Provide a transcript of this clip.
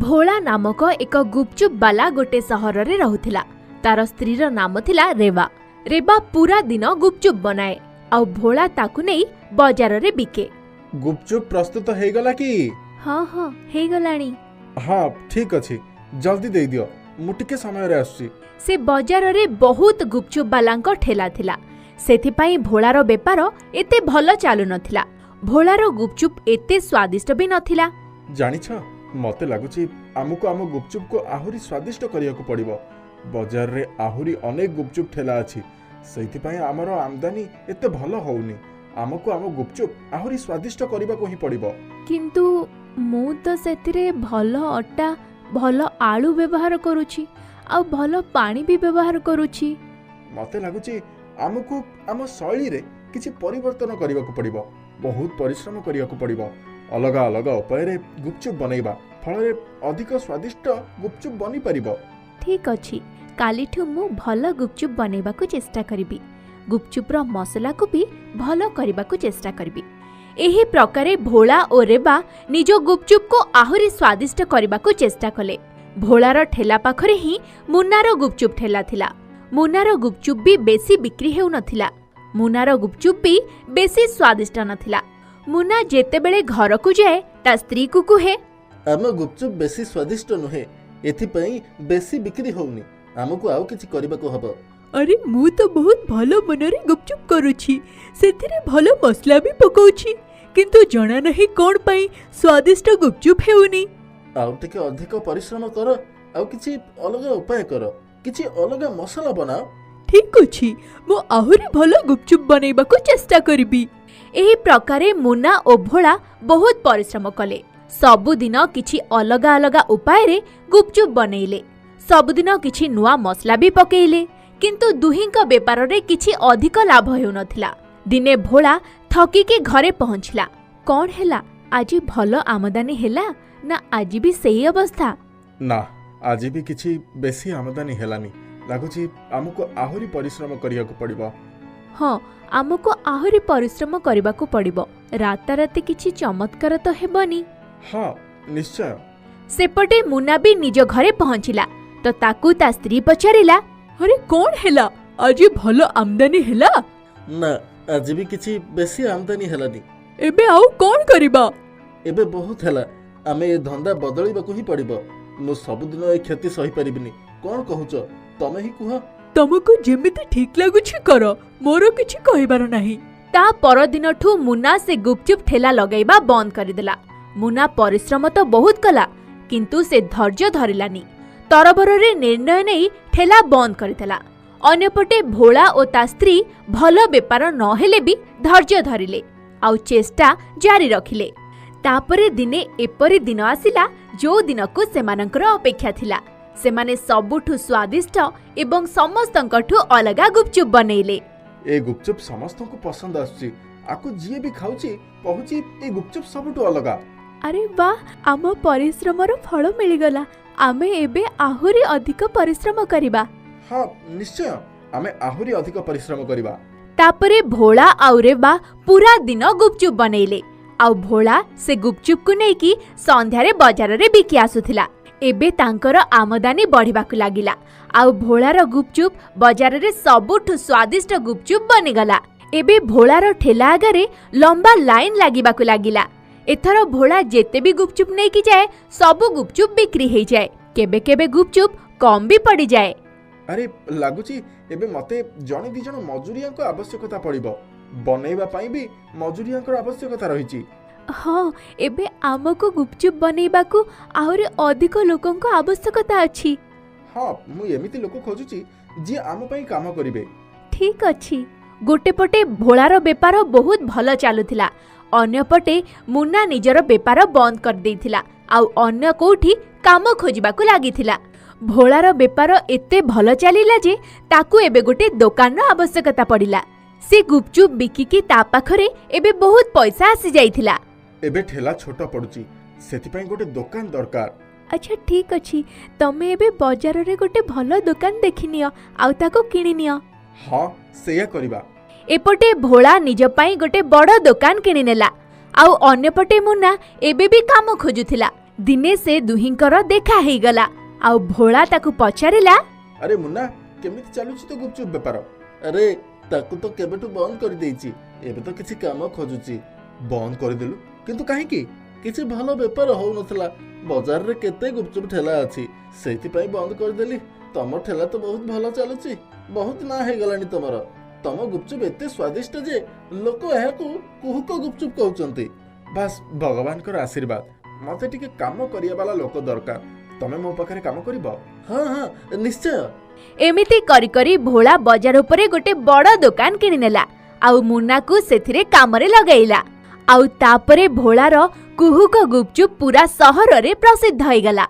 ଭୋଳା ନାମକ ଏକ ଗୁପଚୁପ୍ ବାଲା ଗୋଟେ ସହରରେ ରହୁଥିଲା। ତାର ସ୍ତ୍ରୀର ନାମ ଥିଲା ରେବା। ରେବା ପୁରା ଦିନ ଗୁପଚୁପ୍ ବନାଏ ଆଉ ଭୋଳା ତାକୁ ନେଇ ବଜାରରେ ବିକେ। ଗୁପଚୁପ୍ ପ୍ରସ୍ତୁତ ହେଇଗଲା କି? ହଁ ହଁ, ହେଇଗଲାଣି। ହଁ, ଠିକ୍ ଅଛି, ଜଲ୍ଦି ଦେଇଦିଅ, ମୁଁ ଟିକେ ସମୟରେ ଆସୁଛି। ସେ ବଜାରରେ ବହୁତ ଗୁପଚୁପ୍ ବାଲାଙ୍କ ଠେଲା ଥିଲା, ସେଥିପାଇଁ ଭୋଳାର ବେପାର ଏତେ ଭଲ ଚାଲୁନଥିଲା। ଭୋଳାର ଗୁପଚୁପ୍ ଏତେ ସ୍ୱାଦିଷ୍ଟ ବି ନଥିଲା। ଜାଣିଛ, ମତେ ଲାଗୁଛି ଆମକୁ ଆମ ଗୁପଚୁପକୁ ଆହୁରି ସ୍ୱାଦିଷ୍ଟ କରିବାକୁ ପଡ଼ିବ। ବଜାରରେ ଆହୁରି ଅନେକ ଗୁପଚୁପ୍ ଠେଲା ଅଛି, ସେଇଥିପାଇଁ ଆମର ଆମଦାନୀ ଏତେ ଭଲ ହଉନି। ଆମକୁ ଆମ ଗୁପଚୁପ୍ ଆହୁରି ସ୍ୱାଦିଷ୍ଟ କରିବାକୁ ହିଁ ପଡ଼ିବ। କିନ୍ତୁ ମୁଁ ତ ସେଥିରେ ଭଲ ଅଟା, ଭଲ ଆଳୁ ବ୍ୟବହାର କରୁଛି ଆଉ ଭଲ ପାଣି ବି ବ୍ୟବହାର କରୁଛି। ମତେ ଲାଗୁଛି ଆମକୁ ଆମ ଶୈଳୀରେ କିଛି ପରିବର୍ତ୍ତନ କରିବାକୁ ପଡ଼ିବ। ବହୁତ ପରିଶ୍ରମ କରିବାକୁ ପଡ଼ିବ। ଅଲଗା ଅଲଗା ଉପାୟରେ ଗୁପଚୁପ୍ ବନେଇବା ଫଳରେ ଅଧିକ ସ୍ୱାଦିଷ୍ଟ ଗୁପଚୁପ୍ ବନିପାରିବ। ଠିକ୍ ଅଛି, କାଲିଠୁ ମୁଁ ଭଲ ଗୁପଚୁପ୍ ବନେଇବାକୁ ଚେଷ୍ଟା କରିବି। ଗୁପଚୁପ୍ର ମସଲାକୁ ବି ଭଲ କରିବାକୁ ଚେଷ୍ଟା କରିବି। ଏହି ପ୍ରକାରେ ଭୋଳା ଓ ରେବା ନିଜ ଗୁପଚୁପ୍କୁ ଆହୁରି ସ୍ୱାଦିଷ୍ଟ କରିବାକୁ ଚେଷ୍ଟା କଲେ। ଭୋଳାର ଠେଲା ପାଖରେ ହିଁ ମୁନାର ଗୁପଚୁପ୍ ଠେଲା ଥିଲା। ମୁନାର ଗୁପଚୁପ୍ ବି ବେଶୀ ବିକ୍ରି ହେଉନଥିଲା। ମୁନାର ଗୁପଚୁପ୍ ବି ବେଶୀ ସ୍ୱାଦିଷ୍ଟ ନଥିଲା। ମୁନା ଯେତେବେଳେ ଘରକୁ ଯାଏ, ତା ସ୍ତ୍ରୀକୁ କୁହେ, ଆମ ଗୁପଚୁପ୍ ବେଶୀ ସ୍ୱାଦିଷ୍ଟ ନୁହେଁ, ଏଥିପାଇଁ ବେଶୀ ବିକ୍ରି ହଉନି। ଆମକୁ ଆଉ କିଛି କରିବାକୁ ହବ। ଆରେ, ମୁଁ ତ ବହୁତ ଭଲ ମନରେ ଗୁପଚୁପ୍ କରୁଛି, ସେଥିରେ ଭଲ ମସଲା ବି ପକଉଛି, କିନ୍ତୁ ଜଣା ନାହିଁ କ'ଣ ପାଇଁ ସ୍ୱାଦିଷ୍ଟ ଗୁପଚୁପ୍ ହେଉନି। ଆଉ ଟିକେ ଅଧିକ ପରିଶ୍ରମ କର ଆଉ କିଛି ଅଲଗା ଉପାୟ କର, କିଛି ଅଲଗା ମସଲା ବନାଅ। ଠିକ୍ ଅଛି, ମୁଁ ଆହୁରି ଭଲ ଗୁପଚୁପ୍ ବନେଇବାକୁ ଚେଷ୍ଟା କରିବି। ଏହି ପ୍ରକାରେ ମୁନା ଓ ଭୋଳା ବହୁତ ପରିଶ୍ରମ କଲେ। ସବୁଦିନ କିଛି ଅଲଗା ଅଲଗା ଉପାୟରେ ଗୁପଚୁପ୍ ବନେଇଲେ, ସବୁଦିନ କିଛି ନୂଆ ମସଲା ବି ପକେଇଲେ, କିନ୍ତୁ ଦୁହିଁଙ୍କ ବେପାରରେ କିଛି ଅଧିକ ଲାଭ ହେଉନଥିଲା। ଦିନେ ଭୋଳା ଥକିକି ଘରେ ପହଞ୍ଚିଲା। କ'ଣ ହେଲା, ଆଜି ଭଲ ଆମଦାନୀ ହେଲା ନା ଆଜି ବି ସେଇ ଅବସ୍ଥା? ନା, ଆଜି ବି କିଛି ବେଶୀ ଆମଦାନୀ ହେଲାନି। ଲାଗୁଛି ଆମକୁ ଆହୁରି ପରିଶ୍ରମ କରିବାକୁ ପଡ଼ିବ। ହଁ, ଆମକୁ ଆହୁରି ପରିଶ୍ରମ କରିବାକୁ ପଡ଼ିବ। ରାତାରାତି କିଛି ଚମତ୍କାର ତ ହେବନି। ହଁ, ନିଶ୍ଚୟ। ସେପଟେ ମୁନା ବି ନିଜ ଘରେ ପହଞ୍ଚିଲା ତ ତାକୁ ତା ସ୍ତ୍ରୀ ପଚାରିଲା, ଆରେ, କ'ଣ ହେଲା, ଆଜି ଭଲ ଆମଦାନୀ ହେଲା? ନା, ଆଜି ବି କିଛି ବେଶୀ ଆମଦାନୀ ହେଲାନି। ଏବେ ଆଉ କ'ଣ କରିବା? ଏବେ ବହୁତ ହେଲା, ଆମେ ଏ ଧନ୍ଦା ବଦଳିବାକୁ ହିଁ ପଡ଼ିବ। ମୁଁ ସବୁଦିନ ଏ କ୍ଷତି ସହିପାରିବିନି। କ'ଣ କହୁଛ, ତମେ ହିଁ କୁହ। ତମକୁ ଯେମିତି ଠିକ୍ ଲାଗୁଛି କର, ମୋର କିଛି କହିବାର ନାହିଁ। ତା ପରଦିନଠୁ ମୁନା ସେ ଗୁପଚୁପ୍ ଠେଲା ଲଗାଇବା ବନ୍ଦ କରିଦେଲା। ମୁନା ପରିଶ୍ରମ ତ ବହୁତ କଲା, କିନ୍ତୁ ସେ ଧୈର୍ଯ୍ୟ ଧରିଲାନି। ତରବରରେ ନିର୍ଣ୍ଣୟ ନେଇ ଠେଲା ବନ୍ଦ କରିଦେଲା। ଅନ୍ୟପଟେ ଭୋଳା ଓ ତା ସ୍ତ୍ରୀ ଭଲ ବେପାର ନହେଲେ ବି ଧୈର୍ଯ୍ୟ ଧରିଲେ ଆଉ ଚେଷ୍ଟା ଜାରି ରଖିଲେ। ତାପରେ ଦିନେ ଏପରି ଦିନ ଆସିଲା, ଯୋଉ ଦିନକୁ ସେମାନଙ୍କର ଅପେକ୍ଷା ଥିଲା। ସେମାନେ ସବୁଠୁ ସ୍ୱାଦିଷ୍ଟ ଏବଂ ସମସ୍ତଙ୍କଠୁ ଅଲଗା ଗୁପଚୁପ୍ ବନେଇଲେ। ଏ ଗୁପଚୁପ୍ ସମସ୍ତଙ୍କୁ ପସନ୍ଦ ଆସୁଛି। ଆକୁ ଯିଏ ବି ଖାଉଛି କହୁଛି ଏ ଗୁପଚୁପ୍ ସବୁଠୁ ଅଲଗା। ଆରେ ବାଃ, ଆମ ପରିଶ୍ରମର ଫଳ ମିଳିଗଲା। ଆମେ ଏବେ ଆହୁରି ଅଧିକ ପରିଶ୍ରମ କରିବା। ହଁ, ନିଶ୍ଚୟ, ଆମେ ଆହୁରି ଅଧିକ ପରିଶ୍ରମ କରିବା। ତାପରେ ଭୋଳା ଆଉ ରେବା ପୁରା ଦିନ ଗୁପଚୁପ୍ ବନେଇଲେ ଆଉ ଭୋଳା ସେ ଗୁପଚୁପକୁ ନେଇକି ସନ୍ଧ୍ୟାରେ ବଜାରରେ ବିକି ଆସୁଥିଲା। ଏବେ ତାଙ୍କର ଆମଦାନୀ ବଢ଼ିବାକୁ ଲାଗିଲା ଆଉ ଭୋଳାର ଗୁପଚୁପ୍ ବଜାରରେ ସବୁଠୁ ସ୍ୱାଦିଷ୍ଟ ଗୁପଚୁପ୍ ବନିଗଲା। ଏବେ ଭୋଳାର ଠେଲା ଆଗରେ ଲମ୍ବା ଲାଇନ୍ ଲାଗିବାକୁ ଲାଗିଲା। ଏଥର ଭୋଳା ଯେତେ ବି ଗୁପଚୁପ୍ ନେଇକି ଯାଏ, ସବୁ ଗୁପଚୁପ୍ ବିକ୍ରି ହେଇଯାଏ। କେବେ କେବେ ଗୁପଚୁପ୍ କମ୍ ବି ପଡ଼ିଯାଏ। ଆରେ, ଲାଗୁଛି ଏବେ ମତେ ଜଣେ ଦି ଜଣ ମଜୁରିଆଙ୍କ ଆବଶ୍ୟକତା ପଡ଼ିବ। ବନେଇବା ପାଇଁ ବି ମଜୁରିଆଙ୍କର ଆବଶ୍ୟକତା ରହିଛି। ହଁ, ଏବେ ଆମକୁ ଗୁପଚୁପ୍ ବନେଇବାକୁ ଆହୁରି ଅଧିକ ଲୋକଙ୍କ ଆବଶ୍ୟକତା ଅଛି। ହଁ, ମୁଁ ଏମିତି ଲୋକ ଖୋଜୁଛି ଯିଏ ଆମ ପାଇଁ କାମ କରିବେ। ଠିକ୍ ଅଛି। ଗୋଟେ ପଟେ ଭୋଳାର ବେପାର ବହୁତ ଭଲ ଚାଲୁଥିଲା, ଅନ୍ୟପଟେ ମୁନା ନିଜର ବେପାର ବନ୍ଦ କରିଦେଇଥିଲା ଆଉ ଅନ୍ୟ କୋଉଠି କାମ ଖୋଜିବାକୁ ଲାଗିଥିଲା। ଭୋଳାର ବେପାର ଏତେ ଭଲ ଚାଲିଲା ଯେ ତାକୁ ଏବେ ଗୋଟେ ଦୋକାନର ଆବଶ୍ୟକତା ପଡ଼ିଲା। ସେ ଗୁପଚୁପ୍ ବିକିକି ତା ପାଖରେ ଏବେ ବହୁତ ପଇସା ଆସିଯାଇଥିଲା। ଏବେ ଠେଲା ଛୋଟ ପଡୁଛି, ସେଥିପାଇଁ ଗୋଟେ ଦୋକାନ ଦରକାର। ଆଚ୍ଛା, ଠିକ୍ ଅଛି, ତମେ ଏବେ ବଜାରରେ ଗୋଟେ ଭଲ ଦୋକାନ ଦେଖିନିଅ ଆଉ ତାକୁ କିଣିନିଅ। ହଁ, ସେଇଆ କରିବା। ଏପଟେ ଭୋଳା ନିଜ ପାଇଁ ଗୋଟେ ବଡ଼ ଦୋକାନ କିଣିନେଲା ଆଉ ଅନ୍ୟପଟେ ମୁନା ଏବେ ବି କାମ ଖୋଜୁଥିଲା। ଦିନେ ସେ ଦୁହିଁଙ୍କର ଦେଖା ହେଇଗଲା ଆଉ ଭୋଳା ତାକୁ ପଚାରିଲା, ଆରେ ମୁନା, କେମିତି ଚାଲୁଛି ତୋ ଗୁପଚୁପ ବେପାର? ଆରେ, ତାକୁ ତ କେବେଠୁ ବନ୍ଦ କରିଦେଇଛି। ଏବେ ତ କିଛି କାମ ଖୋଜୁଛି। ବନ୍ଦ କରିଦେଲୁ? କିନ୍ତୁ କାହିଁକି? କିଛି ଭଲ ବେପାର ହଉନଥିଲା। ବଜାରରେ କେତେ ଗୁପଚୁପ ଠେଲା ଅଛି, ସେଇଥିପାଇଁ ବନ୍ଦ କରିଦେଲି। ତମ ଠେଲା ତ ବହୁତ ଭଲ ଚାଲୁଛି, ବହୁତ ନାଁ ହେଇଗଲାଣି ତମର। ତମ ଗୁପଚୁପ ଏତେ ସ୍ୱାଦିଷ୍ଟ ଯେ ଲୋକ ଏହାକୁ କୁହୁକ ଗୁପଚୁପ କହୁଛନ୍ତି। ବାସ୍, ଭଗବାନଙ୍କର ଆଶୀର୍ବାଦ। ମତେ ଟିକେ କାମ କରିବା ବାଲା ଲୋକ ଦରକାର। ତମେ ମୋ ପାଖରେ କାମ କରିବ? ହଁ ହଁ, ନିଶ୍ଚୟ। ଏମିତି କରି କରି ଭୋଳା ବଜାର ଉପରେ ଗୋଟେ ବଡ଼ ଦୋକାନ କିଣିନେଲା ଆଉ ମୁନାକୁ ସେଥିରେ କାମରେ ଲଗାଇଲା। ଆଉ ତାପରେ ଭୋଳାର କୁହୁକ ଗୁପଚୁପ ପୁରା ସହରରେ ପ୍ରସିଦ୍ଧ ହେଇଗଲା।